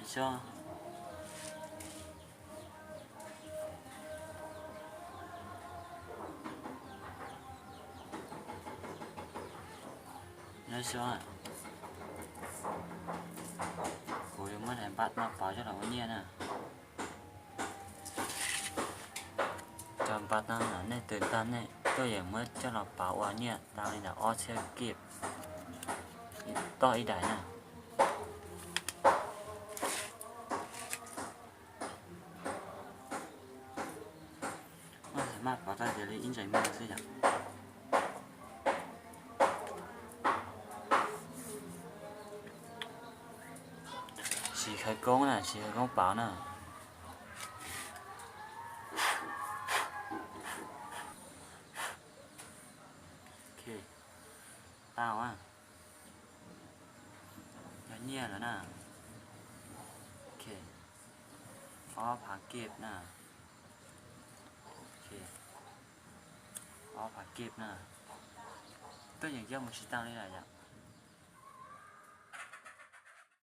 Xyov, nyob xyov, kuv yuav muab daim npav no pauv coj los ua nyiaj na. Cov npav no nej twv tag nej tuaj yeem muab coj los pauv ua nyiaj tau li ntawm ob txhiab kib toj ib daim na. Maj pauv tag tias li ib ntsais muag xwb yom. Siv khawv koob na, siv khawv koob pauv na. Ok, tau, yog nyiaj lawm na. Ok, ob phav kib na. Ok, ob phav kib na. Tuaj yeem coj mus tsis tau li lawm yom.